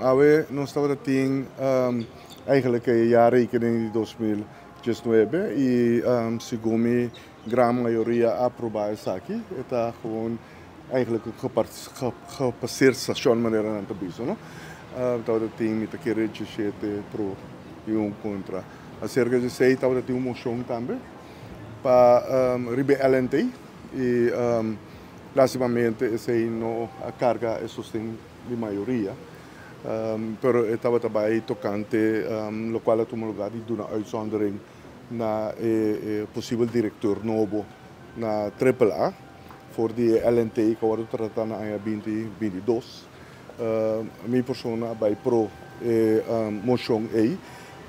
Awe nos tabatin eigenlijk e jaarrekening di 2019 y segun mi gran mayoria a aproba esaki. E ta gewoon eigenlijk een gepasseerd station, manera nan ta bisa, no? Tabatin, mi ta kere, 17 pro y 1 contra. Acerca di esey tabatin un mocion tambe pa riba LNT y lastimamente esey no a carga e sosten di mayoria. Pero tabata bay tocante locual a tuma lugar di duna uitzondering na e posibel director nobo na AAA for di LNT cu a wordo trata na aña 2022. Mi persona a bay pro e mocion ey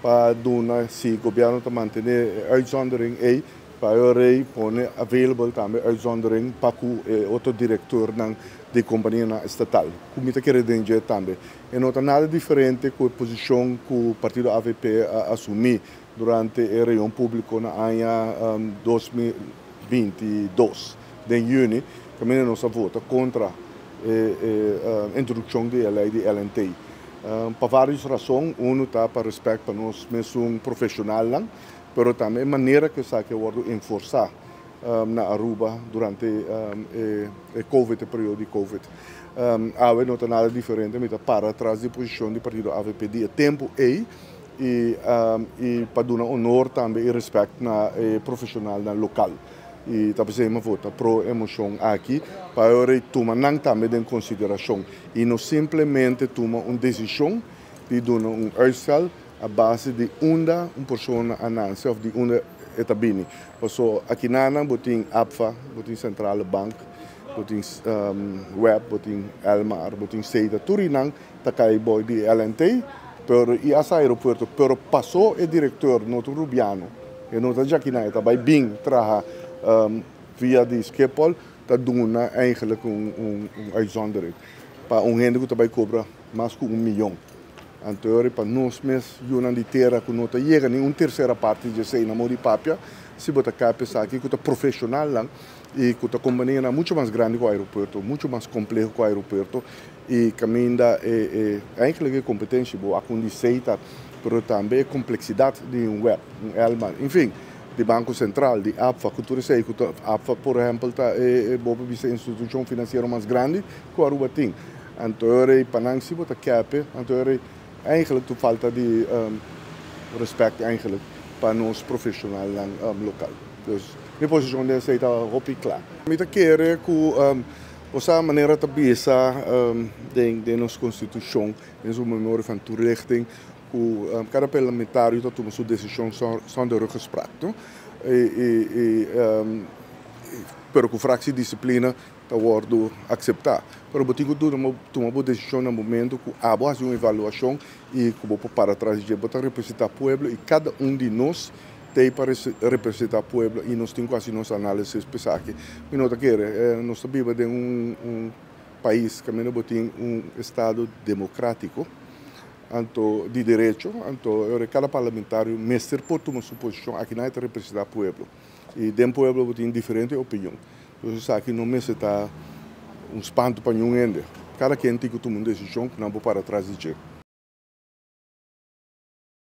pa duna, si gobierno ta mantene uitzondering ey, pa e pone available tambe uitzondering pa cu otro directornan di compania estatal. Cu mi ta kere den tambe. E no ta nada diferente cu e posicion cu partido AVP a asumi durante e reunion publico na aña 2022, den juni, caminda nos a vota contra e introduccion di ley di LNT. Pa varios rason: uno ta pa respet pa nos mes profesional, pero tambe e manera cu esaki a wordo enforsa na Aruba durante e COVID, e periodo di COVID. Awe no ta nada diferente, mi ta para tras di posicion di partido AVP di e tempo ey y pa duna honor tambe y respet na profesionalnan local. Y ta pesey mi a vota pro e mocion aki pa tuma nan tambe den consideracion y no simplemente tuma un decision di duna un uitstel a base di unda un persona a nace of di unda e ta bini. Paso aki nan bo tin APFA, bo tin Centrale Bank, bo tin WEB, bo tin Elmar, bo tin CETA, tur nan ta cay bou di LNT, pero y e aeropuerto, pero paso e director no ta Rubiano, e no ta aki nan, ta bay bin traha via di Schiphol, ta duna eigenlijk un uitzondering pa un hende cu ta bay cobra mas cu 1 miyon. Anto, pa nos mes, yiunan di tera cu no ta yega ni un tercera parti di esey na modi papia, si bo ta pensa aki cu ta profesional y cu ta compania mucho mas grandi cu e aeropuerto, mucho mas compleho cu e aeropuerto y caminda e eigenlijk e competencia bo a di CETA, pero tambe e complexidad di un WEB, un Elmar, enfin, di Banco Central, di APFA, cu tur esey, APFA, por ehempel, ta e bo institucion financiero mas grandi cu Aruba tin. Anto, pa nan si bo ta cap, anto, eigenlijk ta falta di respet eigenlijk pa nos profesional local. Dus mi posicion den esey ta hopi cla. Mi ta kere cu e manera ta bisa den nos constitucion, den su memorie van toelichting, cu cada parlamentario ta tuma su decision zonder ruggespraak. No? E, pero cu fractiediscipline ta wordo acepta. Pero bo tin cu tuma un decision na momento cu abo haci un evaluacion y cu bo para tras di bo ta representa pueblo y cada un di nos tin pa representa pueblo y nos tin cu haci nos analisis p'esaki. Mi no ta kere, nos ta biba den un pais cu bo tin un estado democratico, anto di derecho, anto cada parlamentario mester por tuma su posicion. Aki nan ta representa pueblo. Y den pueblo tin diferente opinion. Anto, aki no mester ta un spanto pa ningun hende. Cada ken tin cu tuma un decision cu nan por para tras di dje.